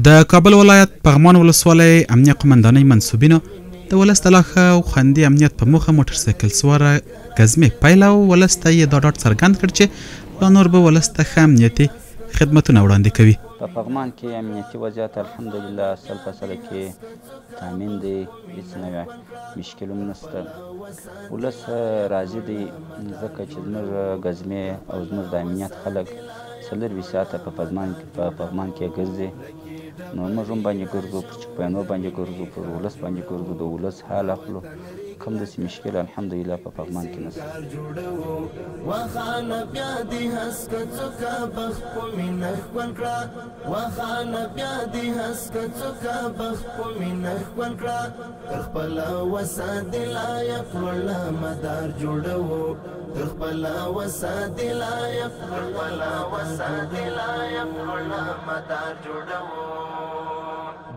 د کابل ولایت پغمان ولسوالۍ امنیه قومندانۍ منسوبینو د ولس د لا ښه او خوندي امنیت په موخه موټرسایکل سواره ګزمې پیل او ولس ته یې دا ډاډ څرګند کړ چې لا نور به ولس ته ښه امنیتي خدمتونه وړاندې کوي. په پغمان کې امنیتي وضعیت الحمدلله سل په سله کې تامین دی، هیڅ نوی مشکل هم نشته. ولس راضي دی، ځکه چې زموږ ګزمې او زموږ د امنیت خلک 24 ساعته په پغمان کې ګرځي. نو موږ هم باندې ګرځو، پر چکپاینو باندې ګرځو، پر ولس باندې ګرځو، د ولس حال اخلو. کوم داسې مشکل الحمدلله په پغمان کې نشته.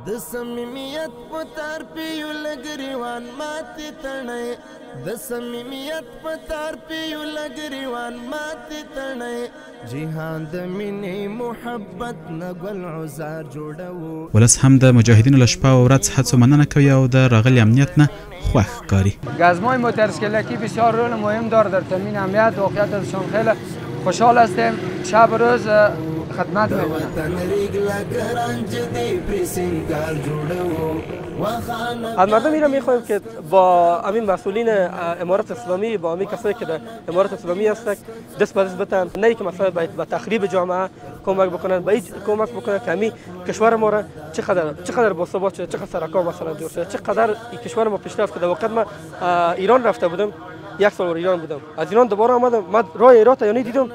د صمیمیت په تار پیو لګریوان ماتې تڼۍ، د صمیمیت په تار پیو لګریوان ماتې تڼۍ، جهان د مینې محبت نه ګل عزار جوړوو. ولس هم د مجاهدینو له شپه او ورځ هڅو مننه کوي او د راغلي امنیت نه خوښ ښکاري. گزمای موتورسیکلکی بسیار رول مهم داره در تامین امنیت. واقعیت ازشان خیلی خوشحال هستیم، شب و روز خدمت میکنم. از مردم ایران میخوایم که با امین مسئولین امارت اسلامی، با امین کسایی که در امارت اسلامی هستند دست به دست بتن، نه که مثلا به تخریب جامعه کمک بکنن، به کمک بکنن که همین کشور ما را چقدر باثبات شده، چقدر سرکا مثلا جور شده، چقدر کشور ما پیشرفت کرده. وقت ما ایران رفته بودم، یک سال ایران بودم، از ایران دوباره آمدم، من راه ایران یعنی دیدم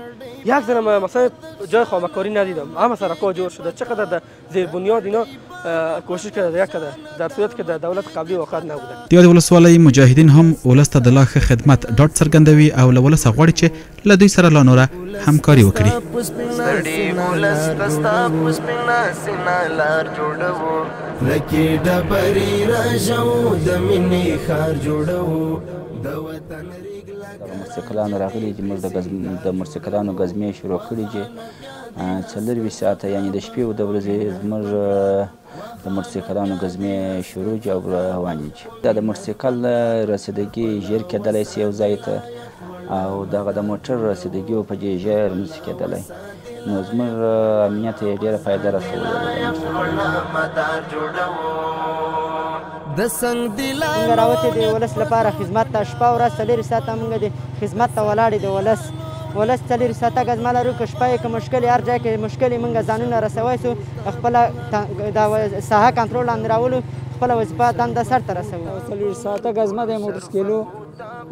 یک زنم مثلا جای خامکاری ندیدم، همه سرکا جور شده، چقدر در زیر بنیاد اینا کوشش کرده یک کده، در صورت که در دولت قبلی واقعا نبوده. د یادې ولسوالۍ مجاهدین هم ولس ته د لا ښه خدمت ډاډ څرګندوي او له ولسه غواړي چې له دوی سره لا نوره همکاري وکړي. دغه موټرسایکلانو راغلي دي، موږ د موټرسایکلانو ګزمې شروع کړي دي 24 ساعته، یعنې د شپې او د ورځې زموږ د موټرسایکلانو ګزمې شروع دي او روانې دي. دا د موټرسایکل رسیدګي ژر کېدلی شي یو ځای ته، او دغه د موټر رسیدګي په دې ژر نه شي کېدلی، نو زموږ امنیت یې ډېره فایده رسولې ده. موږ راوتي د ولس لپاره خدمت ته، شپه ورځ 24 ساعته موږ د خدمت ته ولاړې د ولس 24 ساعته ګزمه لرو. که شپه یې که مشکل هر ځای کې مشکل موږ ځانونه رسوی سو، خپله د ساحه کنترول لاندې راولو، خپله وظیفه دنده سرته رسوو. 24 ساعته ګزمه د موټرسایکلو،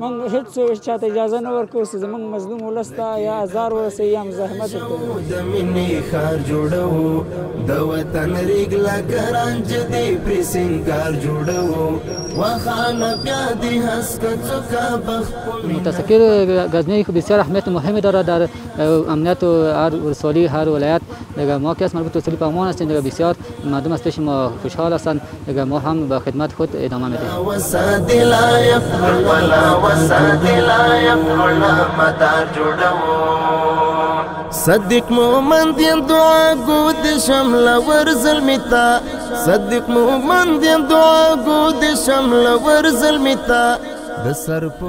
موږ هېڅ چاته اجازه نه ورکوو چې زموږ مظلوم ولس ته یا ازار ورسوي یا مزاحمت وکړي. د مینې ښار جوړوو، د وطن ریګ لکه رانجه دی پرې سینګار جوړوو، وخانه بیا دې هسکه څوکه بخت. موتورسیکل گزمه بسیار اهمیت مهمی داره در امنیت هر ولسوالی هر ولایت. دیگه ما که از مربوط ولسوالی پغمان هستیم، دیگه بسیار مردم از پیش ما خوشحال هستند، دیگه ما هم به خدمت خود ادامه میدهیم. صدیق مومند یم دعا ګو د شمله ورزلمي ته، صدیق مومند یم دعا ګو د شمله ورزلمي ته، د سر په